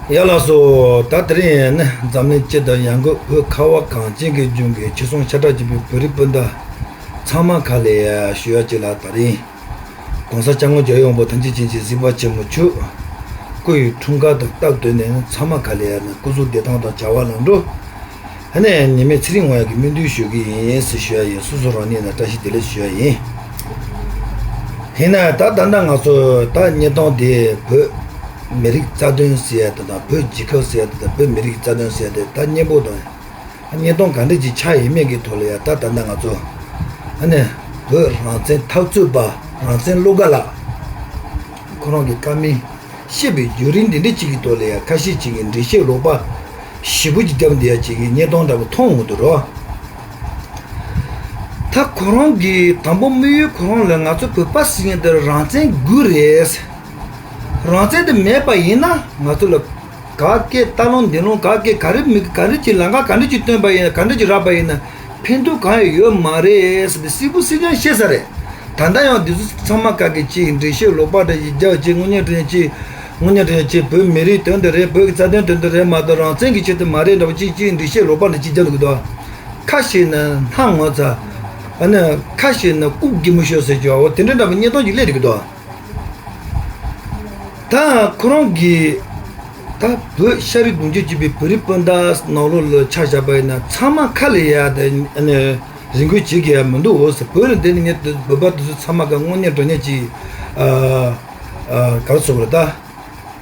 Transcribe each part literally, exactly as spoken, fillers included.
ཡ་ལགས་སོ། ད་དེ་རིང་ནི་འཛམ་གླིང་སྤྱི་དང་ཡང་སྒོས་བོད་ཁ་བ་གངས་ཅན་གྱི་ལྗོངས་ཀྱི་ཆོལ་གསུམ་ཤ་ཁྲག་གཅིག་པའི་བོད་རིགས་སྤུན་ཟླ་ཚང་མ་ཁ་ལ་ཡ་ཞུ་ཡ་གཅིག་ལ། དེ་རིང་༸གོང་ས་༸སྐྱབས་མགོན་རྒྱལ་བའི་དབང་པོ་ཐམས་ཅད་མཁྱེན་ཅིང་གཟིགས་པ་ཆེན་པོ་མཆོག་སྐུ་ཡི་འཁྲུངས་སྐར་དང་སྟབས་བསྟུན་ནས་ཚང་མ་ཁ་ལ་ཡ་ནི་སྐུ་གཟུགས་བདེ་ཐང་དང་བྱ་བ་ལམ་འགྲོ། ཨ་ནི་ཉི་མའི་ཚེ་རིང་བ་ཡག་གི་སྨོན་འདུན་ཞུ་གི་ཡིན་ཟེར་ཞུ་ཡ་ཡིན། སོ་སོ་རང་ཉིད་ནས་བཀྲ་ཤིས་བདེ་ལེགས་ཞུ་ཡ་ཡིན། ཡིན་ན་ད་ད་ལྟ་ང་ཚོ་ད་བརྙན་ཐུང་དེ་བོད་མི་རིགས་རྩ་དོན་ཟེར་ཡ་དེ་དང་བོད་རྒྱལ་ཁབ་ཟེར་ཡ་དེ་དང་བོད་མི་རིགས་རྩ་དོན་ཟེར་ཡ་དེ་ད་སྙན་པོ་དང་བརྙན་ཐུང་ག་འདྲ་ཅིག་ཆགས་ཡོད་མེད་ཀྱི་ཐོག་ལ་ཡ་ད་ད་ལྟ་ང་ཚོ་ཨ་ནི་བོད་རང་བཙན་འཐབ་རྩོད་པ་རང་བཙན་བློ་དགའ་ལགས་ཁོ་རང་གི་བཀའ་མོལ། བཤད་པའི་བརྒྱུད་རིམ་འདི་འདྲ་ཅིག་གི་ཐོག་ལ་ཡང་ཁ་ཤས་ཅིག་གིས་འགྲེལ་བཤད་ལོག་པ་ཞེ་པོ་ཅིག་བརྒྱབ་འདི་ཡ་ཅིག་གི་བརྙན་ཐུང་འདྲ་པོ་མཐོང་འོང་དུ་རོ། ད་ཁོ་རང་གིས་དང་པོ་དམིགས་ཡུལ་ཁོ་རང་ལ་ང་ཚོ་བོད་པ་ཟེར་མཁན་དེ་རང་བཙན་དགོས་རེད། རང་བཙན་དེ་མེད་པ་ཡིན་ན་ང་ཚོ་ལ་ག་སྐད་ལྟ་ལོང་འདི་ལོང་ག་སྐད་ག་རེ་མི་ག་རེ་ཅིག་ལམ་ཁ་ག་འདྲ་ཅིག་སྟོན་པ་ཡིན་ན་ག་འདྲ་ཅིག་རག་པ་ཡིན་ན། ཕན་ཐོགས་གང་ཡང་ཡོད་མ་རེད་ཟེར་ཏེ་སིལ་བུ་སིལ་ཀྱང་བཤད་ས་རེད། ད་ལྟ་ཡང་འདི་ཚོ་ཚང་མ་ག་གི་ཅིག་འགྲེལ་བཤད་ལོག་པ་འདྲ་ཞིག་རྒྱག་ཅིག་དངོས་གནས་དྲང་གནས་ཅིག་དངོས་གནས་དྲང་གནས་ཅིག་བོད་མི་རིགས་དོན་དུ་རེད། བོད་ཀྱི་རྩ་དོན་དོན་དུ་རེད་མ་གཏོགས་རང་བཙན་གྱི་ཆེད་དུ་མ་རེད་འདྲ་པོ་ཅིག་ཅིག་འགྲེལ་བཤད་ལོག་པ་འདྲ་ཅིག་རྒྱག་འདུག་གི་འདུག་ཁ་ཤས་ནི་སྣང་ངོ་ཚ། ཨ་ནི་ཁ་ཤས་ནི་ལྐུགས་སྒྱུ་མ་ཤོར་ཟེར་གྱི་བ་འོ་དེ་འདྲ་འདྲ་པོ་བརྙན་ཐུང་ཅིག་སླེབས་འདུག་གི་འདུག་ད་ཁོ་རང་གིས་ད་བོད་ཤ་རུས་གདུང་རྒྱུད་གཅིག་པའི་བོད་རིགས་སྤུན་ཟླ་ནང་ལོགས་ལ་ཆ་བཞག་པ་ཡིན་ན་ཚང་མ་ཁ་ལ་ཡ་དེ་ཨ་ནི་རེ་སྐུལ་བྱེད་དགོས་ཡ་མི་འདུག་འོ་ཟེར། བོད་ལ་འདི་ནི་ངས་བོད་པ་དེ་ཚོ་ཚང་མ་ག་དངོས་གནས་དྲང་གནས་ཀྱི་ཨ་ཨ་ག་རེ་ཟེར་དགོས་རེད་ད།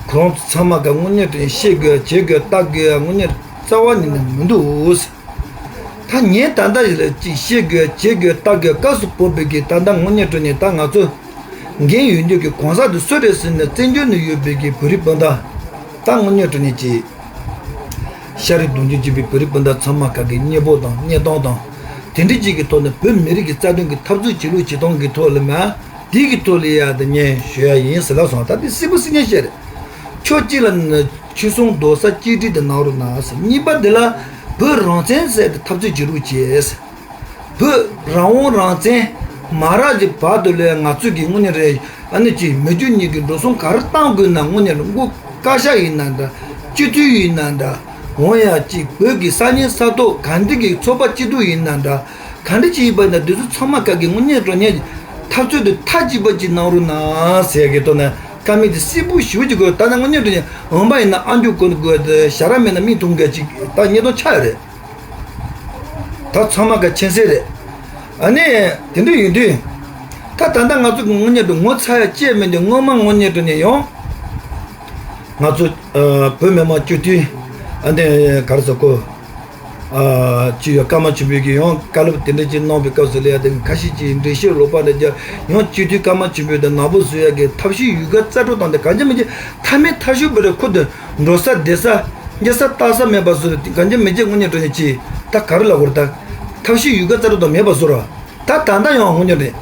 ཁོ་རང་ཚོ་ཚང་མ་ག་དངོས་གནས་དྲང་གནས་བཤད་དགོས་ཡ་བྱེད་དགོས་ཡ་ལྟ་དགོས་ཡ་དངོས་གནས་རྩ་བ་ཉིད་ནས་མི་འདུག་འོ་ཟེར། ད་ངས་ད་ལྟ་ཡིན་ལ་ཅིག་བཤད་དགོས་བྱེད་དགོས་ལྟ་དགོས་སྐབས་སུ་བབས་པའི་གི་ད་ལྟ་དངོས་གནས་དྲང་གནས་ད་ང་ཚོ་འགན་ཡོད་འདོད་ཀྱི་གོང་ས་དེ་སུ་རེད་ཟེར་ནས་བཙན་བྱོལ་ནས་ཡོད་པའི་གི་བོད་རིགས་སྤུན་ཟླ་ད་དངོས་གནས་དྲང་གནས་ཅིག་ཤ་རུས་གདུང་རྒྱུད་གཅིག་པའི་བོད་རིགས་སྤུན་ཟླ་ཚང་མ་ག་གི་མཉེས་པོ་དང་བརྙན་ཐུང་དང་དེ་འདྲ་ཅིག་གི་ཐོག་ནས་བོད་མི་རིགས་ཀྱི་རྩ་དོན་གྱི་འཐབ་རྩོད་བྱེད་ལུགས་བྱེད་སྟངས་ཀྱི་ཐོག་ལ་མ་དེ་གི་ཐོག་ལ་ཡ་དེ་ངས་ཞུ་ཡ་ཡིན་ཟེར་ལབ་སོང་། ད་དེ་སིལ་བུ་སིལ་ཉན་བཤད་རེད། ཕྱོགས་གཅིག་ལ་ནི་ཆོལ་གསུམ་རྡོག་རྩ་གཅིག་སྒྲིལ་དེ་གནང་རོགས་གནང་ཟེར། གཉིས་པ་དེ་ལ་བོད་རང་བཙན་ཟེར་ཏེ་འཐབ་རྩོད་བྱེད་རོགས་བྱེད་ཟེར། བོད་རང་དབང་རང་བཙན་མ་རག་གི་བར་དུ་ལ་ང་ཚོས་ཀྱི་དངོས་གནས་རེད། ཨ་ནི་ཅིག་མི་རྒྱུ་གཉིས་ཀྱི་འགྲོ་སོང་ག་རེ་བཏང་དགོས་ན་དངོས་གནས་ལ་མགོ་བཀའ་ཤག་ཡིན་ན་འདྲ། སྤྱི་འཐུས་ཡིན་ན་འདྲ། འོང་ཡ་ཅིག་བོད་ཀྱི་ས་གནས་ས་ཐོག་ག་འདྲ་གི་ཚོགས་པ་སྐྱིད་སྡུག་ཡིན་ན་འདྲ། ག་འདྲ་ཅིག་ཡིན་པ་ན་འདི་ཚོ་ཚང་མ་ག་གི་དངོས་གནས་དྲང་གནས་འཐབ་རྩོད་དེ་མཐའ་གཅིག་པ་ཅིག་གནང་རོགས་གནང་ཟེར་གི་ཐོག་ནས་བཀའ་མོལ་དེ་སིལ་བུ་ཞེ་པོ་ཅིག་དགོས། ད་ནི་དངོས་གནས་དྲང་གནས་འོང་པ་ཡིན་ན་ཨ་མཆོག་དགོས་དགོས་ཏེ་ཞྭ་ར་མེད་ན་མིག་མཐོང་དགོས་ཅིག་ད་བརྙན་ཐུང་ཆགས་ཡོད་རེད། ད་ཚང་མ་ག་མཁྱེན་གསལ་རེད། ཨ་ནི་དེ་འདྲ་ཡིན་དུས་ད་ད་ལྟ་ང་ཚོ་གི་དངོས་གནས་དྲང་ངོ་ཚ་ཡ་ཅི་ཡང་མེད་དུས་སྔོན་མ་དངོས་གནས་དྲང་གནས་ཡོང་ང་ཚོ་ཨ་བོད་མི་མང་སྤྱི་འཐུས་ཨ་ནི་ག་རེ་ཟེར་དགོས། ཨ་ཅི་ཡོད། ཀརྨ་ཆོས་འཕེལ་གྱིས་ཡང་བཀའ་སློབ་དེ་འདྲ་ཅིག་གནང་བའི་སྐབས་སུ་ལ་ཡ་དེ་ཁ་ཤས་ཀྱིས་འགྲེལ་བཤད་ལོག་པ་འདྲ་རྒྱབ། ཡང་སྤྱི་འཐུས་ཀརྨ་ཆོས་འཕེལ་དང་ནག་པོ་བཟོ་ཡ་གི་ཐབས་ཤེས་ཡོད་ག་རྩ་སྤྲོད་བཏང་སྟེ་གང་ཅི་མི་ཅི་མཐའ་མའི་ཐར་ཤུལ་བོད་རེ་ཁུལ་དུ་འགྲོ་ས་བསྡད་ས་སྐྱེ་ས་ལྟ་ས་མེད་པ་བཟོ་རེ་གང་ཅི་མི་ཅི་དངོས་གནས་དྲང་གནས་ཅི་ད་ག་རེ་ལབ་དགོས་རེད། ད་ཐབས་ཤེས་ཡོད་ག་རྩ་སྤྲོད་བཏང་མེད་པ་བཟོ་ར། ད་ད་ལྟ་ཡང་དངོས་གནས་རེད།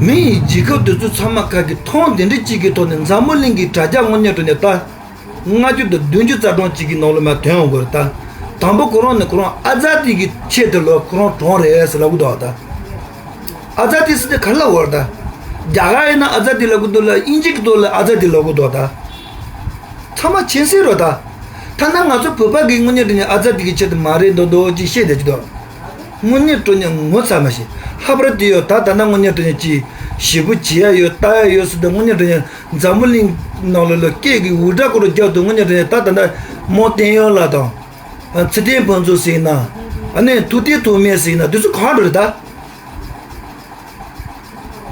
མི་ཡི་རྒྱལ་ཁབ་དེ་ཚོ་ཚང་མ་ཁ་གི་མཐོང་དེ་འདྲ་གཅིག་གི་ཐོག་ནས་འཛམ་བུ་གླིང་གི་དྲ་རྒྱ་དངོས་གནས་དྲང་གནས་ད་ལྔ་བཅུ་དང་བདུན་ཅུ་རྩ་གྲངས་གཅིག་གི་ནང་ལ་མ་ཐོན་འོང་གི་རེད་ད། དང་པོ་ཁོ་རང་ནི་ཁོ་རང་ཨ་ཛ་དི་གི་ཆེད་དུ་ལོ་ཁོ་རང་གྲོངས་རེད་ཟེར་ལབ་གི་འདུག་ད། ཨ་ཛ་དི་ཟེར་དེ་ག་རེ་ལབ་དགོས་རེད་ད། རྒྱ་གར་ཡིན་ན་ཨ་ཛ་དི་ལབ་གི་འདུག་ལ་དབྱིན་ཇི་གི་ཐོག་ལ་ཨ་ཛ་དི་ལབ་གི་འདུག་ད། ཚང་མ་མཁྱེན་གསལ་རེད་ད། ཐ་ན་ང་ཚོ་བོད་པ་གི་དངོས་གནས་དྲང་གནས་ཨ་ཛ་དི་གི་ཆེད་དུ་མ་རེད་མདོག་མདོག་ཅིག་བཤད་བསྡད་ཀྱི་འདུག་དངོས་གནས་དྲང་གནས་ངོ་ཚ་མ་ཤེས། ལྷག་པར་དུ་ཡོད་ད་ད་ལྟ་དངོས་གནས་དྲང་གནས་ཀྱི་ཞེ་པོ་བྱེད་ཡ་ཡོད་ལྟ་ཡ་ཡོད་ཟེར་དུས་དངོས་གནས་དྲང་གནས་འཛམ་བུ་གླིང་ནང་ལ་ལ་སྐད་ཀྱི་འུར་སྒྲ་ཁོ་རང་རྒྱབ་དུས་དངོས་གནས་དྲང་གནས་ད་ད་ལྟ་རྨོ་བསྟན་ཡོན་ལགས་དང་། ཚེ་བརྟན་ཕུན་ཚོགས་ཟེར་ན། ཨ་ནི་ཐུབ་བསྟན་ཐོགས་མེད་ཟེར་ན་དེ་ཚོ་གང་འགྲོ་རེད་ད།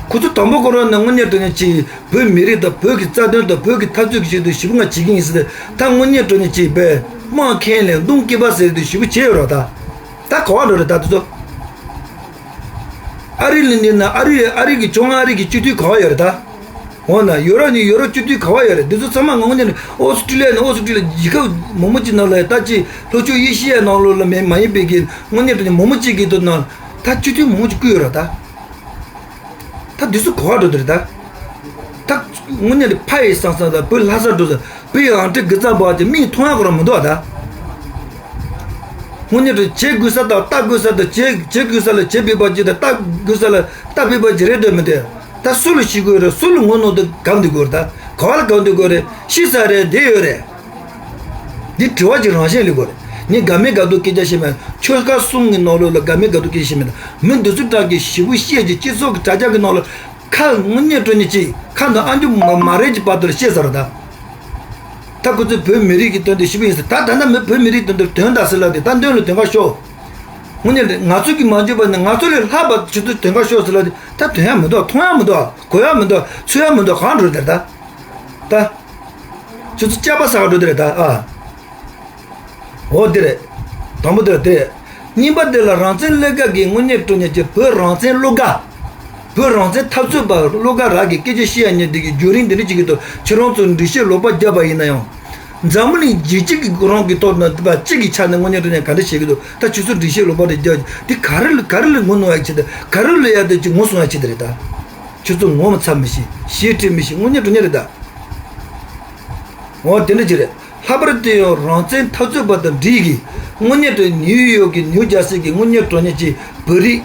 ཁོ་ཚོ་དང་པོ་ཁོ་རང་ནས་དངོས་གནས་དྲང་གནས་ཀྱི་བོད་མི་རིགས་དང་བོད་ཀྱི་རྩ་དོན་དང་བོད་ཀྱི་འཐབ་རྩོད་ཀྱི་ཆེད་དུ་ཞེ་པོ་ང་བྱེད་ཀྱི་ཡིན་ཟེར་ཏེ་ད་དངོས་གནས་དྲང་གནས་ཀྱི་བོད་དམངས་ཁས་ལེན་གདོང་སྐྱེས་པ་ཟེར་དུས་ཞེ་པོ་བྱས་ཡོད་ར་ད། ད་ག་བ་འགྲོ་རེད་ད་དེ་ཚོ། ཨ་རི་ལ་འདི་ན་ཨ་རི་ཨ་རི་གི་བྱང་ཨ་རི་གི་སྤྱི་འཐུས་ག་བ་ཡོད་རེད་ད། འོ་ན་ཡོ་རོབ་ནས་ཡོ་རོབ་སྤྱི་འཐུས་ག་བ་ཡོད་རེད། འདི་ཚོ་ཚང་མ་ང་དངོས་གནས་ནས་ཨོ་སི་ཀྲི་ལི་ཡ་ནས་ཨོ་སི་ཀྲི་ལི་ཡ་རྒྱལ་ཁབ་མང་པོ་ཅིག་ནང་ལ་ད་ཅི་ལྷོ་ཕྱོགས་ཨེ་ཤི་ཡའི་ནང་ལོགས་ལ་མེད་མ་ཡིན་པའི་གི་དངོས་གནས་དྲང་གནས་མང་པོ་ཅིག་གི་ཐོག་ནང་ད་སྤྱི་འཐུས་མང་པོ་ཅིག་བསྐོས་ཡོད་ར་ད། ད་འདི་ཚོ་ག་བ་འགྲོ་འདི་རེད་ད། ད་དངོས་གནས་ནས་ཕ་ཡི་སང་སང་ད་བོད་ལྷ་ས་འགྲོ་ས་བོད་ཡི་ཨང་ཀྲི་དགུ་རྩ་འབག་ཅིག་མིག་མཐོང་ཡ་གོ་ར་མི་འདུག་ཨ་ད། དངོས་གནས་དྲང་བྱེད་དགོས་ས་དང་ལྟ་དགོས་ས་དང་བྱེད་བྱེད་དགོས་ས་ལ་བྱེད་ཕོད་པ་ཅིག་དང་ལྟ་དགོས་ས་ལ་ལྟ་ཕོད་པ་ཅིག་རེད་འདོད་མི་འདུག་ད་སུ་ལ་ཤི་དགོས་རེད། སུ་ལ་ངོ་གནོང་དུ་གབ་འདུག་དགོས་རེད། ད་ག་བ་ལ་གབ་འདུག་དགོས་རེད། ཤི་ས་རེད་བསྡད་ཡོད་རེད། འདི་དྲི་བ་གྱི་རང་བཞིན་ལས་གོ་རེད། ངས་དགའ་མི་དགའ་སྡུག་སྐད་ཆ་བཤད་མེད། ཆོལ་ཁ་གསུམ་གྱི་ནང་ལོགས་ལ་དགའ་མི་དགའ་སྡུག་སྐད་ཆ་བཤད་མེད། མི་འདི་ཚོ་དག་གི་ཞེ་པོ་བཤད་ཀྱི་སྤྱི་ཚོགས་ཀྱི་དྲ་རྒྱ་གི་ནང་ལ་ཁ་དངོས་གནས་དྲང་གནས་ཅིག་ཁ་འདི་ཨ་མཆོག་མ་མ་རེད་ཀྱི་བར་དུ་ལ་བཤད་ཚར་ད། ད་ཁོ་ཚོས་བོད་མི་རིགས་ཀྱི་དོན་དུ་ཞེ་པོ་ཡིན་ཟེར། ད་ད་ལྟ་མི་བོད་མི་རིགས་དོན་དུ་དོན་དག་ཟེར་ལབ་དེ་ད་དོན་ལ་དོན་ཁ་ཤོར། དངོས་གནས་རེད། ང་ཚོ་གིས་མ་འཇོན་པ་ནི་ང་ཚོ་ལས་ལྷག་པ་ཁྱོད་ཚོ་དོན་ཁ་ཤོར་ཟེར་ལབ་དེ་ད་དོན་ཡག་མི་འདུག་མཐོང་ཡག་མི་འདུག་གོ་ཡག་མི་འདུག་ཚོར་ཡག་མི་འདུག་གང་འགྲོ་དེར་ད། ད། ཁྱོད་ཚོ་སྐྱག་པ་ཟ་ག་འགྲོ་དེ་རེད་ད་ཨ། འོ་དེ་རེད། དང་པོ་དེ་རེད་དེ་རེད། གཉིས་པ་དེ་ལ་རང་བཙན་བློ་དགའ་གི་དངོས་གནས་དྲང་གནས་ཀྱི་བོད་རང་བཙན་བློ་དགའ། བོད་རང་བཙན་འཐབ་རྩོད་པ་བློ་དགའ་རང་གི་སྐད་ཆ་བཤད་ཡ་ཉེ་དེ་གི་བརྒྱུད་རིམ་འདི་འདྲ་ཅིག་གི་ཐོག་ཁྱེད་རང་ཚོ་འགྲེལ་བཤད་ལོག་པ་བརྒྱབ་པ་ཡིན་ན་ཡང་། འཛམ་བུ་གླིང་རྒྱལ་སྤྱི་གི་རང་གི་ཐོག་ན་པ་གཅིག་གི་ཆ་ནས་དངོས་གནས་དྲང་གནས་ག་འདྲ་བྱེད་ཀྱི་འདུག་ད་ཁྱོད་ཚོ་འགྲེལ་བཤད་ལོག་པ་རེ་བརྒྱབ་དེ་ག་རེ་ལ་ག་རེ་ལ་ངོ་གནོང་ཡ་ཆེད་དུ་ག་རེ་ལ་ཡ་དེ་ཅིག་ངོ་སྲུང་ཡ་ཆེད་དུ་རེད་ད། ཁྱོད་ཚོ་ངོ་མ་ཚ་མི་ཤེས་ཞེ་ཁྲེལ་མི་ཤེས་དངོས་གནས་དྲང་གནས་རེད་ད། འོ་དེ་འདྲ་ཅིག་རེད། ལྷག་པར་དུ་ཡང་རང་བཙན་འཐབ་རྩོད་པ་དང་འདྲིས་ཀྱི་དངོས་གནས་དྲང་ནིའུ་ཡོག་གི་ནིའུ་ཇར་སི་གི་དངོས་གནས་དྲང་གནས་ཀྱི་བོད་རིགས་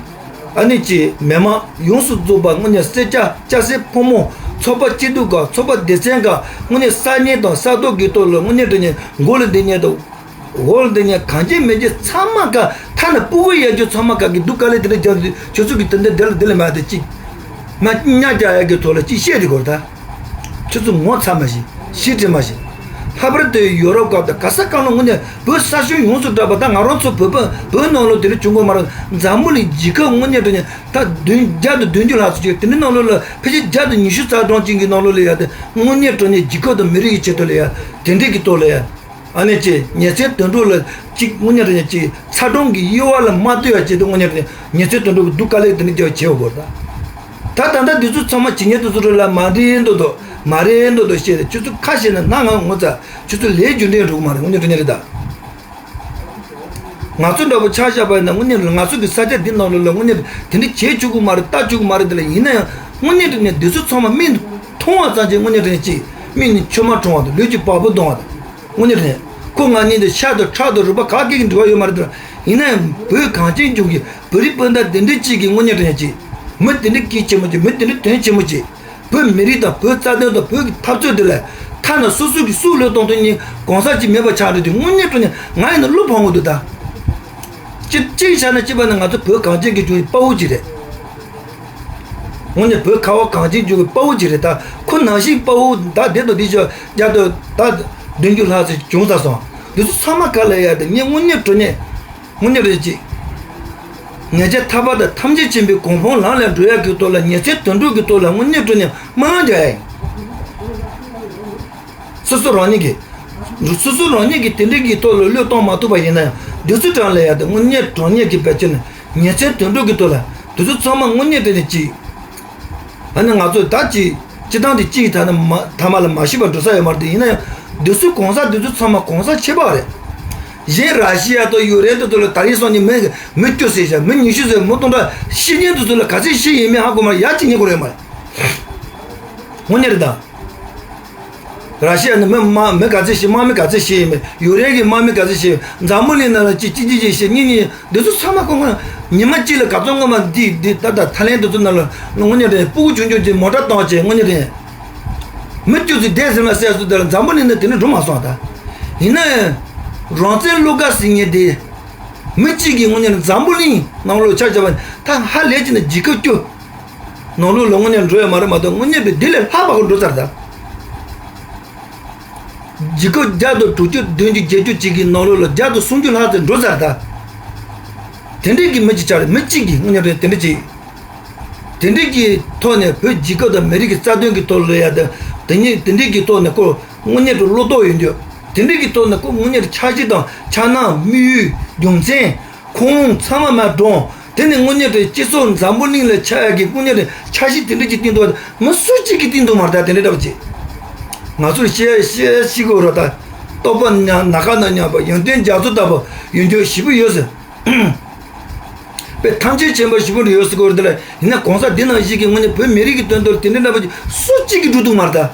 ཨ་ནི་ཀྱི་མི་མང་ཡོངས་སུ་རྫོགས་པ་དངོས་གནས་སེར་སྐྱ་སྐྱ་སེར་ཕོ་མོ་ཚོགས་པ་སྐྱིད་སྡུག་ག་ཚོགས་པ་སྡེ་ཚན་ག་དངོས་གནས་གསར་རྙིང་དང་གསར་གཏོད་ཀྱི་ཐོག་ལ་དངོས་གནས་དྲང་གནས་མགོ་ལ་འདི་ཉལ་དང་འོག་ལ་འདི་ཉལ་གང་ཅི་མེད་ཅི་ཚང་མ་ག་ཐ་ན་སྤུ་གུ་ཡ་རྒྱུ་ཚང་མ་ག་གི་སྡུག་དཀའ་ལས་དེ་འདྲ་རྒྱབ་དུས་ཁྱོད་ཚོ་གི་དེ་འདྲ་འདི་ལ་འདི་ལ་མ་དེ་ཅིག་མ་གཉའ་རྒྱག་ཡ་གི་ཐོག་ལ་ཅིག་བཤད་དེ་གོ་ད། ཁྱོད་ཚོ་ངོ་ཚ་མ་ཤེས་ཞེ་ཁྲེལ་མ་ཤེས། ལྷག་པར་དུ་ཡོ་རོབ་སྐབས་དང་ག་ས་གང་ལ་དངོས་གནས་བོད་ས་ཞིང་ཡོངས་སུ་གྲགས་པ་ད་ང་རང་ཚོ་བོད་པ་བོད་ནང་ལོགས་དེ་འདྲ་བྱུང་གི་མ་རེད། འཛམ་བུ་གླིང་རྒྱལ་ཁབ་དངོས་གནས་དྲང་གནས་ད་བདུན་བརྒྱ་དང་བདུན་ཅུ་ལྷག་ཙམ་ཅིག་དེ་འདྲའི་ནང་ལོགས་ལ་ཕལ་ཆེར་བརྒྱ་དང་ཉི་ཤུ་རྩ་གྲངས་ཅན་གྱི་ནང་ལོགས་ལ་ཡ་དེ་དངོས་གནས་དྲང་གནས་རྒྱལ་ཁབ་དང་མི་རིགས་ཀྱི་ཆེད་དུ་ལ་ཡ་དེ་འདྲའི་གི་ཐོག་ལ་ཡ། ཨ་ནི་ཅིག་ཉིན་མཚན་དུད་འགྲོ་ལ་ཅིག་དངོས་གནས་དྲང་གནས་ཅིག་ཚ་གྲང་གི་དབྱེ་བ་ལ་མ་ལྟོས་ཡ་ཅིག་ཏུ་དངོས་གནས་དྲང་གནས་ཉིན་མཚན་དུད་འགྲོ་གི་སྡུག་དཀའ་ལས་དེ་འདྲ་རྒྱག་བྱེད་འོ་བོར་ད། ད་ད་ལྟ་འདི་ཚོ་ཚང་མ་ཇི་སྙེད་དུ་ཚོ་རེ་ལ་མ་འདྲེན་འདོད་དོ་མ་རེད་འདོད་དོ་བཤད་རེད། ཁྱོད་ཚོ་ཁ་ཤེས་ན་ན་ང་ངོ་ཚ་ཁྱོད་ཚོ་ལས་རྒྱུ་འབྲས་འགྲོ་གི་མ་རེད། དངོས་གནས་དྲང་གནས་རེད་ད། ང་ཚོ་འདྲ་པོ་ཆ་བཞག་པ་ཡིན་ན་དངོས་གནས་ང་ཚོ་གི་ས་ཆ་འདི་ནང་ལོགས་ལ་དངོས་གནས་དེ་འདྲ་བྱེད་བཅུག་གི་མ་རེད་ལྟ་བཅུག་གི་མ་རེད། དེ་ལ་ཡིན་ན་ཡང་དངོས་གནས་དྲང་གནས་འདི་ཚོ་ཚང་མ་མིག་མཐོང་བ་ཙམ་གྱིས་དངོས་གནས་དྲང་གནས་ཅིག་མིག་ནི་མཆི་མ་འཁྲུངས་བ་དང་ལུས་ཀྱི་བ་སྤུ་ལྡང་བ་དང་། དངོས་གནས་དྲང་གནས་ཁོ་ང་གཉིས་འདི་ཤ་དང་ཁྲག་དང་རུས་པ་ག་གེ་གི་འབྲེལ་བ་ཡོད་མ་རེད་དེ། ཡིན་ན་ཡང་བོད་གངས་ཅན་ལྗོངས་ཀྱི་བོད་རིགས་སྤུན་ཟླ་དེ་འདྲ་གཅིག་གིས་དངོས་གནས་དྲང་གནས་གཅིག་མི་དེ་འདྲ་སྐད་ཆེན་མོ་གཅིག་མི་དེ་འདྲ་དོན་ཆེན་མོ་གཅིག་བོད་མི་རིགས་དང་བོད་རྩ་དོན་དང་བོད་ཀྱི་འཐབ་རྩོད་དེ་ལ་ཐ་ན་སོ་སོ་གི་སྲོག་བློས་གཏོང་དོན་གཉིས་གང་ཟག་གཅིག་མེད་པ་ཆགས་འགྲོ་དུས་དངོས་གནས་དྲང་གནས་ང་ཡིན་ན་བློ་ཕམ་གི་འདུག་ད། གཅིག་གཅིག་བྱས་ན་གཅིག་པ་ནི་ང་ཚོ་བོད་གངས་ཅན་གྱི་ལྗོངས་ཀྱི་དཔའ་བོ་གཅིག་རེད། དངོས་གནས་བོད་ཁ་བ་གངས་ཅན་ལྗོངས་ཀྱི་དཔའ་བོ་ཅིག་རེད་ད། ཁོ་ནང་བཞིན་དཔའ་བོ་ད་དེ་དང་དེ་ཆོ་རྒྱ་དང་ད་བདུན་ཅུ་ལྷག་ཙམ་བྱུང་ཚར་སོང་། འདི་ཚོ་ཚང་མ་ག་ལ་ཡ་དེ་ངས་དངོས་གནས་དྲང་གནས་དངོས་གནས་རེད་ཅིག་ཉེས་ཆད་ཐར་པ་དང་ཐམས་ཅད་མཁྱེན་པའི་གོ་འཕང་ལམ་ལ་འགྲོ་ཡ་གི་ཐོག་ལ་ཉེས་ཆད་དོན་གྲུབ་ཀྱི་ཐོག་ལ་དངོས་གནས་དྲང་གནས་སྨོན་ལམ་རྒྱག་ཡ་ཡིན། སོ་སོ་རང་ཉིད་ཀྱིས། སོ་སོ་རང་ཉིད་ཀྱིས་དེ་འདྲའི་གི་ཐོག་ལ་བློས་གཏོང་མ་ཐུབ་པ་ཡིན་ན་ཡང་དུས་ཚོད་གྲངས་ལ་ཡ་དེ་དངོས་གནས་དྲང་གནས་ཀྱི་བེད་སྤྱད་ནས་ཉིན་མཚན་དུད་འགྲོ་གི་ཐོག་ལ་དུས་ཚོད་ཚང་མ་དངོས་གནས་དྲང་གནས་ཀྱི། ཨ་ནི་ང་ཚོ་ད་ཅི་སྤྱི་བཏང་དེ་གཅིག་ཐ་ན་མ་ཐ་མ་ལ་མ་ཤི་བར་འགྲོ་ས་ཡོད་མ་རེད་དེ། ཡིན་ན་ཡང་དུས་ཚོད་གང་ཟག་དུས་ཚོད་ཚང་མ་གང་ཟག་ཁྱད་པར་རེད། གཞན་ར་ཤི་ཡ་དང་ཡུ་རེན་དང་དུ་ལ་ད་རིང་སང་ཉིན་མི་མི་བཅུ་ཟིན་བཞག་མི་ཉི་ཤུ་ཟིན་མི་སྟོང་ཕྲག་ཤི་ཉེན་དུ་ཚོ་ལ་ག་ཚད་ཤི་ཡིན་མིན་ཧ་གོ་མ་རེད། ཡ་གཅིག་ཉན་གོ་རེད་མ་རེད། དངོས་གནས་རེད་ད། ར་ཤི་ཡ་ནི་མི་དམག་མི་ག་ཚད་ཤི་དམག་མི་ག་ཚད་ཤི་ཡིན་མིན། ཡུ་རེན་གྱི་དམག་མི་ག་ཚད་ཤི། འཛམ་བུ་གླིང་ནང་ལ་གཅིག་གཅིག་གཅིག་གཅིག་ཤི་གཉིས་གཉིས་འདི་ཚོ་ཚང་མ་ཁོ་ཁོ་ཉི་མ་གཅིག་ལ་ག་ཚོད་སྔོན་མ་འདི་འདི་ད་ལྟ་ཐའི་ལེན་འདི་ཚོ་ནང་ལ་དངོས་གནས་རེད། སྤུ་གུ་ཆུང་ཆུང་གཅིག་མོ་ཊ་བཏང་བྱས་དངོས་གནས་རེད། མི་བཅུ་ཚོ་བསྡད་ཟིན་ལ་བསད་སོང་། དེ་ལ་འཛམ་བུ་གླིང་ནང་དེ་འདྲ་འགྲོ་མ་སོང་ད། ཡིན་ན་ཡང་རང་བཙན་བློ་དགའ་ཟེར་མཁན་དེ་མི་གཅིག་གིས་དངོས་གནས་རེད་འཛམ་བུ་གླིང་ནང་ལོགས་ཆ་བཞག་པ་ད་ཧ་ལས་ཀྱི་ན་འཇིགས་སྐུལ་སྐྱོ། ནང་ལོགས་ལ་དངོས་གནས་འགྲོ་ཡ་མ་རེད་མ་གཏོགས་དངོས་གནས་པའི་འདི་ལས་ལྷག་པ་གི་འགྲོ་ཚར་ད། རྒྱལ་ཁབ་བརྒྱ་དང་དྲུག་ཅུ་བདུན་ཅུ་བརྒྱད་ཅུ་ཅིག་གི་ནང་ལོགས་ལ་བརྒྱ་དང་སུམ་ཅུ་ལྷག་ཙམ་འགྲོ་ཚར་ད། དེ་འདྲས་ཀྱི་མི་གཅིག་ཆགས་རེད། མི་གཅིག་གིས་དངོས་གནས་རེད་དེ་འདྲས་ཅིག་དེ་འདྲས་ཀྱི་ཐོག་ནས་བོད་རྒྱལ་ཁབ་དང་མི་རིགས་ཀྱི་རྩ་དོན་གྱི་ཐོག་ལ་ཡ་དང་དེ་ཉིད་དེ་འདྲས་ཀྱི་ཐོག་ནས་ཁོ་དངོས་གནས་དུ་བློ་དོགས་ཡོད་འདོད། དེ་འདྲས་ཀྱི་ཐོག་ནས་ཁོ་དངོས་གནས་དུ་འཆར་གཞི་དང་འཆར་སྣང་དམིགས་ཡུལ་རྒྱུ་མཚན། ཁོང་ཚང་མ་མར་བགྲངས། དེ་ནི་དངོས་གནས་དེ་སྤྱི་ཚོགས་འཛམ་བུ་གླིང་ལ་ཆགས་ཡག་གི་དངོས་གནས་དེ་འཆར་གཞི་དེ་འདྲ་ཅིག་བཏིང་འདུག་མི་སུ་གཅིག་གིས་བཏིང་འདུག་མ་རེད་ད། དེ་འདྲ་འདྲ་པོ་ཅིག་ང་ཚོར་བཤད་བཤད་ཤི་དགོས་རོགས་ད། ལྟོགས་པ་ཉ་ན་ཁ་ན་ཉམས་པ་ཡོན་ཏན་རྒྱ་མཚོ་ལྟ་བུ་ཡོན་ཏན་ཞེ་པོ་ཡོད་ཟེར། དཔེ་ཐམས་ཅད་མཁྱེན་པ་ཞེ་པོ་ཡོད་ཟེར་གོ་རེད་དེ་ལ། ཡིན་ན་གོང་ས་འདི་ནང་བཞིན་གྱི་དངོས་གནས་བོད་མི་རིགས་ཀྱི་དོན་དུ་དེ་འདྲ་འདྲ་པོ་ཅིག་སུ་གཅིག་གིས་སྒྲུབ་འདུག་མ་རེད་ད།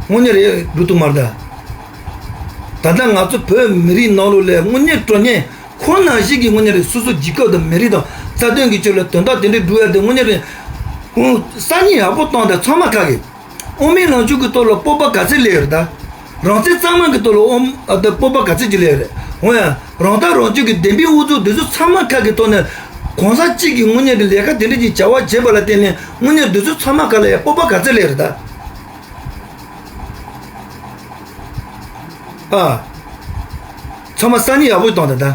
དངོས་གནས་རེད་སྒྲུབ་འདུག་མ་རེད་ད། ད་ལྟ་ང་ཚོ་བོད་མི་རིགས་ནང་ལོགས་ལ་དངོས་གནས་དྲང་གནས། ཁོང་ནང་བཞིན་གྱི་དངོས་གནས་རེད། སོ་སོ་རྒྱལ་ཁབ་དང་མི་རིགས་དང་རྩ་དོན་གྱི་ཆེད་ལ་དོན་དག་དེ་འདྲའི་སྒྲུབ་ཡ་དེ་དངོས་གནས་རེད། ཨོ། སང་ཉིན་ཡག་པོ་བཏང་དང་ཚང་མ་ཁག་གི། དབུ་མའི་ལམ་ཕྱོགས་ཀྱི་ཐོག་ལ་སྤོབས་པ་ག་ཚད་སླེབས་ཡོད་རེད་ད། རང་བཙན་གཙང་མ་གི་ཐོག་ལ་ཨོམ་ཨ་ད་སྤོབས་པ་ག་ཚོད་ཅིག་སླེབས་རེད། འོ་ཡ། རང་ཐག་རང་གཅོད་ཀྱི་བདེན་པའི་དབུ་ཚུགས་འདི་ཚོ་ཚང་མ་ཁ་གི་ཐོག་ནས་གང་ཟག་གཅིག་གིས་དངོས་གནས་ཀྱི་ལས་ཀ་དེ་འདྲ་ཅིག་བྱ་བ་བྱས་པ་ལ་བརྟེན་ནས་དངོས་གནས་འདི་ཚོ་ཚང་མ་ཁ་ལ་ཡ་སྤོབས་པ་ག་ཚོད་སླེབས་རེད་ད། ཨ། ཚང་མ་སང་ཉིན་ཡག་པོ་བཏང་དང་ད།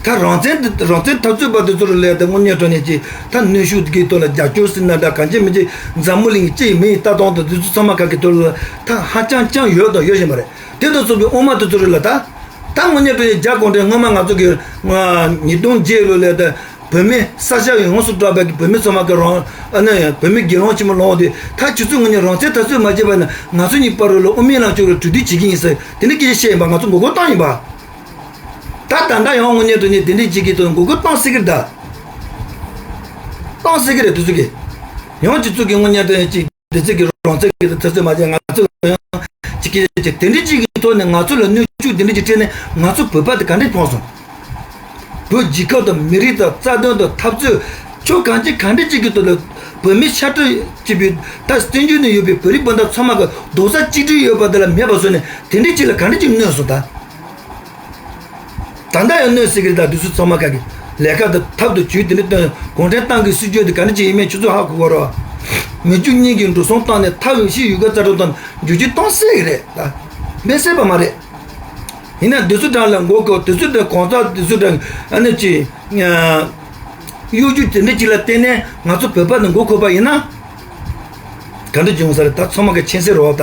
ད་རང་བཙན་འདི་རང་བཙན་འཐབ་རྩོད་པ་འདི་ཚོ་ལ་ལས་ད་དངོས་གནས་དྲང་གནས་ཀྱི་ད་གནོན་ཤུགས་ཀྱི་ཐོག་ལ་རྒྱབ་སྐྱོར་ཟེར་ན་འདྲ་གང་ཅི་མིན་ཅི་འཛམ་བུ་གླིང་གི་སྤྱི་ཡི་མི་ཡི་ལྟ་སྟངས་དང་འདི་ཚོ་ཚང་མ་ཁ་གི་ཐོག་ལ་ད་ཧ་ཅང་ཅང་ཡོད་དང་ཡོད་བཞིན་པ་རེད། དེ་དང་མཚུངས་པའི་དབུ་མ་དེ་ཚོ་རེད་ལ་ད། ད་དངོས་གནས་དྲང་གནས་རྒྱ་གུང་ཁྲན་སྔོན་མ་ང་ཚོ་གི་ང་ཉིས་སྟོང་བརྒྱད་ལོ་ལས་ད། བོད་མི་ས་ཆ་ཡོངས་སུ་གྲགས་པའི་བོད་མི་ཚང་མ་གི་རང་ཨ་ནི་བོད་མི་སྒེར་ལངས་ཆེན་མོ་ལངས་ཏེ་ད་ཁྱེད་ཚོས་དངོས་གནས་རང་བཙན་འཐབ་རྩོད་མ་བྱས་པ་ན་ང་ཚོ་གཉིས་བར་ལ་དབུ་མའི་ལམ་ཕྱོགས་ལ་གྲོས་བསྡུར་བྱེད་ཀྱི་ཡིན་ཟེར་དེ་འདྲ་སྐད་ཆ་བཤད་ཡིན་པ་ང་ཚོ་མགོ་སྐོར་བཏང་ཡིན་པ། ད་ད་ལྟ་ཡང་དངོས་གནས་དྲང་གནས་དེ་འདྲ་བྱེད་ཀྱི་འདུག་མགོ་སྐོར་བཏང་སྲིད་ཀྱི་རེད་ད། བཏང་སྲིད་ཀྱི་རེད་དེ་ཚོ་གི། ཡང་ཁྱེད་ཚོ་གི་དངོས་གནས་དྲང་གནས་ཅིག་དེ་ཚོ་གི་རང་བཙན་གྱི་འཐབ་རྩོད་མ་བྱས་ང་ཚོ་ཡང་ཅིག་སྐད་ཆ་བྱས་དེ་འདྲ་ཅིག་གི་ཐོག་ནས་ང་ཚོ་ལ་གནོན་ཤུགས་དེ་འདྲ་ཅིག་སྤྲད་ནས་ང་ཚོ་བོད་པ་དེ་ག་འདྲ་ཕོངས་སོང་། བོད་རྒྱལ་ཁབ་དང་མི་རིགས་དང་རྩ་དོན་དང་འཐབ་རྩོད་ཕྱོགས་གང་ཅི་གང་འདྲ་ཅིག་གི་ཐོག་ལ་བོད་མི་ཤ་སྟག་ཅིག་པའི་ད་བཙན་བྱོལ་ནས་ཡོད་པའི་བོད་རིགས་སྤུན་ཟླ་ཚང་མ་གི་རྡོག་རྩ་གཅིག་སྒྲིལ་ཡོད་པ་དེ་ལ་མེད་པ་བཟོས་ནས་དེ་འདྲ་ཅིག་ལ་ག་འདྲ་ཅིག་གནོད་སོང་ད། ད་ལྟ་ཡང་གནོད་སྲིད་ཀྱི་རེད་ད་དུས་ཚོད་ཚང་མ་ག་གི་ལས་ཀ་དང་ཐབས་དང་ཇུས་དེ་འདྲ་བཏོན་གུང་ཁྲན་ཏང་གི་སྲིད་ཇུས་དེ་ག་འདྲ་ཅིག་ཡིན་མིན་ཁྱོད་ཚོ་ཧ་གོ་གོ་རོགས། མི་རྒྱུ་གཉིས་ཀྱི་འགྲོ་སོང་བཏང་ནས་ཐབས་ཤེས་ཡོད་དགུ་རྩ་གྲོགས་དང་འགྱུར་བཅོས་གཏོང་སྲིད་ཀྱི་རེད་ད། མེད་སྲིད་པ་མ་རེད། ཡིན་ན་དུས་ཚོད་གྲངས་ལ་མགོ་སྐོར་དུས་ཚོད་དེ་གོང་ས་དུས་ཚོད་གྲངས་ཨ་ནི་ཅི། གཡོ་སྒྱུ་དེ་འདྲ་ཅིག་ལ་བརྟེན་ནས་ང་ཚོ་བོད་པ་ནི་མགོ་འཁོར་བ་ཡིན་ན། ག་འདྲ་བྱུང་ས་རེད་ད་ཚང་མ་གི་མཁྱེན་གསལ་རེད་བ་ད།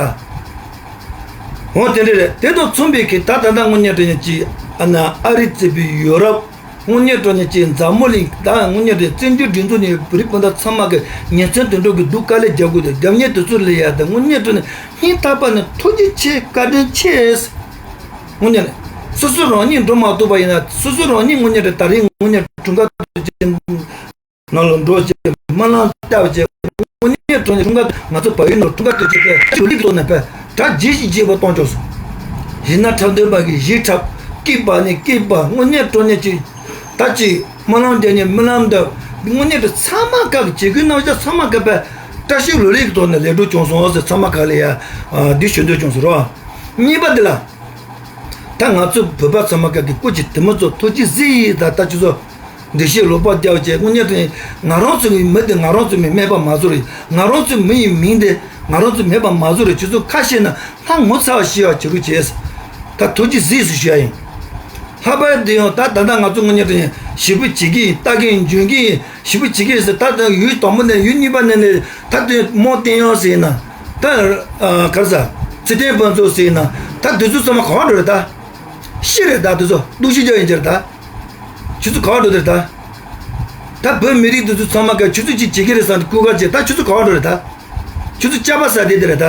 འོ་དེ་འདྲ་རེད་དེ་དང་མཚུངས་པའི་གི་ད་ད་ལྟ་དངོས་གནས་དྲང་གནས་ཀྱི་ཨ་ན་ཨ་རི་བརྩིས་པའི་ཡོ་རོབ་དངོས་གནས་དྲང་གནས་ཀྱི་འཛམ་བུ་གླིང་ད་དངོས་གནས་དྲང་བཙན་བྱོལ་སྒྲིག་འཛུགས་ནས་བོད་རིགས་སྤུན་ཟླ་ཚང་མ་གི་ཉིན་མཚན་དུད་འགྲོ་གི་སྡུག་དཀའ་ལས་རྒྱག་དགོས་དང་རྒྱབ་གཉེར་དུ་ཚུར་ལས་ཡ་དང་དངོས་གནས་དྲང་གནས་སྙིང་ཐག་པ་ནས་ཐུགས་རྗེ་ཆེ་བཀའ་དྲིན་ཆེ། དངོས་གནས་སོ་སོ་རང་ཉིད་འགྲོ་མ་ཐུབ་པ་ཡིན་ན་སོ་སོ་རང་ཉིད་དངོས་གནས་དྲང་ད་རིང་དངོས་གནས་དྲང་ག་དུ་ཅན། ནང་ལ་འགྲོ་བྱས་སྨོན་ལམ་བཏབ་བྱས་དངོས་གནས་དྲང་གནས་འཁྲུངས་སྐར་ང་ཚོ་བལ་ཡུལ་ནང་འཁྲུངས་སྐར་དུས་ཆེན་དཔེ་ཞུ་ལིག་ཐོག་ནས་དཔེ་གྲ་རྒྱས་ཤིག་རྒྱས་པ་གཏོང་ཆོག་སོང་། གཞས་སྣ་འཁྲབ་འདོན་པ་གིས་གཞས་འཁྲབ་སྐད་འབག་ནས་སྐད་འབག་དངོས་གནས་དྲང་གནས་ཀྱི་ད་ཅིག་སྨོན་ལམ་རྒྱག་ནས་སྨོན་ལམ་འདེབས་དངོས་གནས་དྲང་ཚང་མ་ཀ་གི་བྱེད་སྒོའི་རྣམ་གཞག་ཚང་མ་ཀ་དཔེ་བཀྲ་ཤིས་ལོ་ལེགས་ཀྱི་ཐོག་ནས་ལེགས་འགྲུབ་བྱུང་སོང་ཟེར་ཚང་མ་ཀ་ལ་ཡ་འདི་ཞུ་འདོད་བྱུང་སོང་རོགས། གཉིས་པ་འདི་ལ། ད་ང་ཚོ་བོད་པ་ཚང་མ་ཀ་གི་སྐུ་མཁྱེན་དེ་མོ་ཚོ་ཐུགས་རྗེ་གཟིགས་ད་ལྟ་ཁྱོད་ཚོ། འདི་ཞེས་ལོག་པར་རྒྱབ་བྱས་དངོས་གནས་དྲང་ང་རང་ཚོ་གི་མི་དེ་ང་རང་ཚོ་མི་སྨད་པ་མ་བཟོ་རེད། ང་རང་ཚོ་མི་ཡི་མིང་དེ་ང་རང་ཚོ་སྨད་པ་མ་བཟོ་རེད། ཁྱོད་ཚོ་ཁ་ཤེས་ན་ལྷ་ངོ་ཚ་བ་ཤེས་པ་བྱེད་རོགས་བྱས། ད་ཐུགས་རྗེ་གཟིགས་སུ་ཞུ་ཡ་ཡིན། ལྷག་པར་དུ་ཡང་ད་ད་ལྟ་ང་ཚོ་དངོས་གནས་དྲང་ཞིབ་པོ་བྱེད་ཀྱི་ཡིན་ལྟ་གི་ཡིན་འཇོན་གྱི་ཡིན་ཞིབ་པོ་བྱེད་ཀྱི་ཡིན་ཟེར་ད་ལྟ་ཡུལ་དང་པོ་ནས་ཡུལ་གཉིས་པ་ནས་ནས་ད་དུང་རྨོ་བསྟན་ཡང་ཟེར་ན་ད་ག་རེ་ཟ་ཚེ་བརྟན་ཕུན་ཚོགས་ཟེར་ན་ད་དུས་ཚོད་ཚང་མ་གང་འགྲོ་རེད་ད། ཤི་རེད་ད་དེ་ཚོ་སྡུག་ཤི་རྒྱག་ཡིན་གྱི་རེད་ད། ཁྱོད་ཚོ་ག་བ་འགྲོ་དེ་རེད་ད། ད་བོད་མི་རིགས་དེ་ཚོ་ཚང་མ་ག་ཁྱོད་ཚོ་ཅིག་བྱེད་ཀྱི་རེད་བསམ་སྟེ་སྐུ་ག་བྱེད་ད་ཁྱོད་ཚོ་ག་བ་འགྲོ་རེད་ད། ཁྱོད་ཚོ་སྐྱག་པ་ཟ་དེ་དེ་རེད་ད།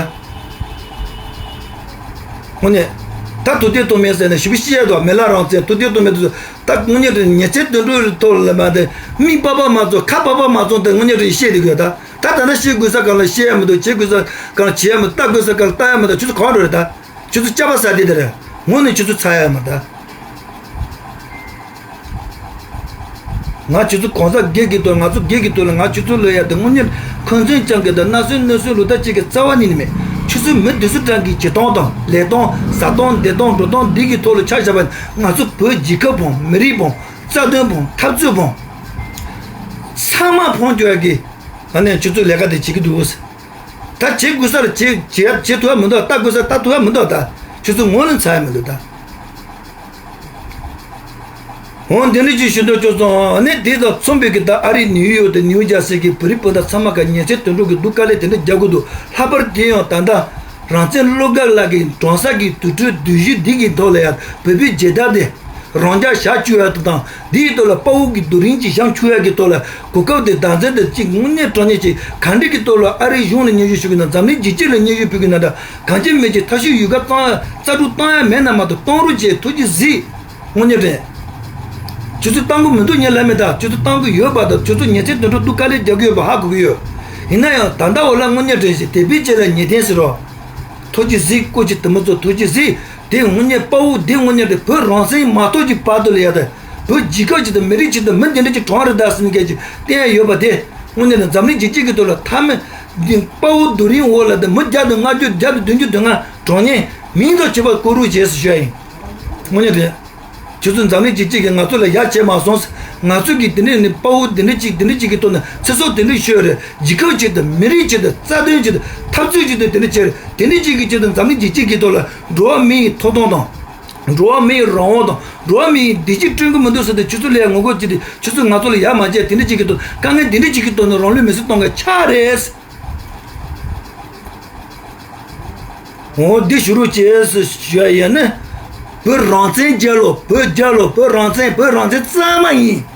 དངོས་གནས། ད་དུ་དེ་དུ་མེད་ཟེར་ནས་ཞི་བ་ཤི་ཡ་དོ་མེ་ལ་རང་བཙན་དུ་དེ་དུ་མེད་དུ་ད་དངོས་གནས་དུ་ཉེ་ཚན་དུ་འགྲོ་རེད་ཐོག་ལ་མ་དེ་མིག་པ་པ་མ་ཚོ་ཁ་པ་པ་མ་ཚོ་དེ་དངོས་གནས་དུ་བཤད་དེ་དགོས་ད། ད་ད་ན་བཤད་དགོས་ས་གང་ལ་བཤད་ཡ་མི་འདུག་བྱེད་དགོས་ས་གང་ལ་བྱེད་ཡ་མི་འདུག་ལྟ་དགོས་ས་གང་ལ་ལྟ་ཡ་མི་འདུག་ཁྱོད་ཚོ་ག་བ་འགྲོ་རེད་ད། ཁྱོད་ཚོ་སྐྱག་པ་ཟ་དེ་དེ་རེད། ངོ་ནས་ཁྱོད་ཚོ་ཚ་ཡ་མ་ད། ང་ཁྱོད་ཚོ་གང་ཟག་སྒེར་གྱི་དོན་ང་ཚོ་སྒེར་གྱི་དོན་ལ་ང་ཁྱོད་ཚོ་ལ་ཡ་དེ་དངོས་གནས་འཁོན་འཛིན་ཅན་གྱི་དང་སྣ་སོན་སྣོད་སོན་ལོ་ད་ཅིག་གི་རྩ་བ་ཉིད་ནས་མེད། ཁྱོད་ཚོ་མི་དེ་ཚོ་གྲངས་ཀྱི་བྱེད་སྟངས་དང་ལས་སྟངས་ཟ་སྟངས་བསྡད་སྟངས་འགྲོ་སྟངས་འདི་གི་ཐོག་ལ་ཆ་བཞག་པ་ང་ཚོ་བོད་རྒྱལ་ཁབ་བོང་མི་རིགས་བོང་རྩ་དོན་བོང་འཐབ་རྩོད་བོང་ཚང་མ་ཕོང་རྒྱུ་ཡ་གི་ཨ་ནས་ཁྱོད་ཚོ་ལས་ཀ་དེ་བྱེད་ཀྱི་འདུག་ད་བྱེད་དགོས་ས་ལ་བྱེད་བྱེད་བྱེད་ཐུབ་ཡ་མི་འདུག་ལྟ་དགོས་ས་ལྟ་ཐུབ་ཡ་མི་འདུག་ད་ཁྱོད་ཚོ་ངོ་ལ་ཚ་ཡ་མི་འདུག་ད། འོ་འདི་འདྲ་ཅིག་ཞུ་འདོད་བྱུང་སོང་། ཨ་ནི་དེ་དང་མཚུངས་པའི་གི་ད་ཨ་རི་ནིའུ་ཡོག་དང་ནིའུ་ཇར་སི་གི་བོད་རིགས་སྤུན་ཟླ་ཚང་མ་ག་ཉེ་ཚན་དུད་འགྲོ་གི་སྡུག་དཀའ་ལས་དེ་འདྲ་རྒྱག་དགོས་འདུག་ལྷག་པར་དེ་ཡང་ད་ལྟ་རང་བཙན་བློ་དགའ་ལགས་ཀྱི་གྲོང་གསེབ་ཀྱི་དུར་ཁྲོད་སྡོད་གཞི་འདི་གི་ཐོག་ལ་ཡང་བོད་པའི་རྒྱལ་དར་དེ་རང་འཇགས་བཞག་བཅུག་ཡ་དང་དེའི་ཐོག་ལ་དཔའ་བོ་གི་རྡོ་རིང་ཅིག་བཞེངས་བཅུག་ཡ་གི་ཐོག་ལ་གོ་སྐབས་དེ་བདག་འཛིན་དེ་གཅིག་དངོས་གནས་དྲང་གནས་ཅིག་ག་འདྲ་གི་ཐོག་ལ་ཨ་རིའི་གཞུང་ལ་སྙན་ཞུ་ཞུ་གི་ན་འཛམ་གླིང་རྒྱལ་སྤྱི་ལ་སྙན་ཞུ་ཕུལ་གི་ན་འདྲ་གང་ཅི་མིན་ཅི་ཐབས་ཤེས་ཡོད་ག་གཙང་རྩ་དྲུག་བཏང་ཡ་མེད་ན་མ་གཏོགས་གཏོང་རོགས་བྱེད་ཐུགས་རྗེ་གཟིགས། དངོས་གནས་དྲན། ཁྱོད་ཚོས་བཏང་གི་མི་འདུག་ཉན་ལབ་མེད་ད་ཁྱོད་ཚོས་བཏང་གི་ཡོད་པ་དང་ཁྱོད་ཚོ་ཉེ་ཚན་དོན་གྲུབ་སྡུག་དཀའ་ལས་རྒྱག་གི་ཡོད་པ་ཧ་གོ་གི་ཡོད། ཡིན་ན་ཡང་ད་ལྟ་འོ་ལ་དངོས་གནས་དྲན་ཞིག་དད་པའི་ཆེད་ལ་ཉེ་ཐན་ཟེར་རོ། ཐུགས་རྗེ་གཟིགས་སྐུ་མཁྱེན་དེ་མོ་ཚོ་ཐུགས་རྗེ་གཟིགས་དེ་དངོས་གནས་དཔའ་བོ་དེ་དངོས་གནས་དེ་བོད་རང་བཙན་མ་ཐོབ་ཀྱི་བར་དུ་ལ་ཡ་དེ་བོད་རྒྱལ་ཁབ་ཅིག་དང་མི་རིགས་ཅིག་དང་མི་འདི་འདྲ་ཅིག་གྲོངས་རེད་ད་ཟེར་ནས་སྐད་ཅིག་བསྟན་ཡ་ཡོད་པ་དེ་དངོས་གནས་དེ་འཛམ་གླིང་རྒྱལ་སྤྱི་གི་ཐོག་ལ་མཐའ་མེད་འདི་དཔའ་བོ་རྡོ་རིང་འོག་ལ་དེ་མི་བརྒྱ་དང་ལྔ་བཅུ་བརྒྱ་དང་བདུན་ཅུ་དོན་ལྔ་གྲོངས་ཉེན། མིང་དང་བཅས་པ་བཀོད་རོགས་བྱས་ཟེར་ཞུ་ཡ་ཡིན། དངོས་གནས་རེད། ཁྱོད་ཚོ་འཛམ་གླིང་སྤྱི་སྤྱི་གིས་ང་ཚོ་ལ་ཡ་བྱས་མ་སོང་། ང་ཚོ་གིས་དེ་འདྲས་ནི་དཔའ་བོ་དེ་འདྲས་ཅིག་དེ་འདྲས་ཅིག་གི་ཐོག་ནས་ཚེ་སྲོག་དེ་འདྲས་ཤོར་རེད། རྒྱལ་ཁབ་ཆེད་དུ། མི་རིགས་ཆེད་དུ། རྩ་དོན་ཆེད་དུ། འཐབ་རྩོད་ཆེད་དུ་དེ་འདྲས་བྱས་རེད། དེ་འདྲས་ཅིག་གི་ཆེད་དུ་འཛམ་གླིང་སྤྱི་སྤྱི་གི་ཐོག་ལ་འགྲོ་བ་མི་ཡི་ཐོབ་ཐང་དང་། འགྲོ་བ་མི་ཡི་རང་དབང་དང་། འགྲོ་བ་མི་ཡི་བདེ་སྐྱིད་བསྐྲུན་གི་མི་འདུག་ཟེར་ཏེ། ཁྱོད་ཚོ་ལ་ཡ་ངོ་རྒོལ་བྱས་ཏེ། ཁྱོད་ཚོས་ང་ཚོ་ལ་ཡ་མ་བྱས། དེ་འདྲས་ཅིག་གི་ཐོག་དཀའ་ངལ་དེ་འདྲས་ཅིག་གི་ཐོག་ནས་རང་ལུས་མེར་སྲེག་གཏོང་མཁན་ཆགས་རེད། འོ་འདི་ཞུ་རོགས་བྱས་ཟེར་ཞུ་ཡ་ཡིན་ན། བོད་རང་བཙན་རྒྱལ་ལོ། བོད་རྒྱལ་ལོ། བོད་རང་བཙན། བོད་རང་བཙན་གཙང་མ་ཡིན།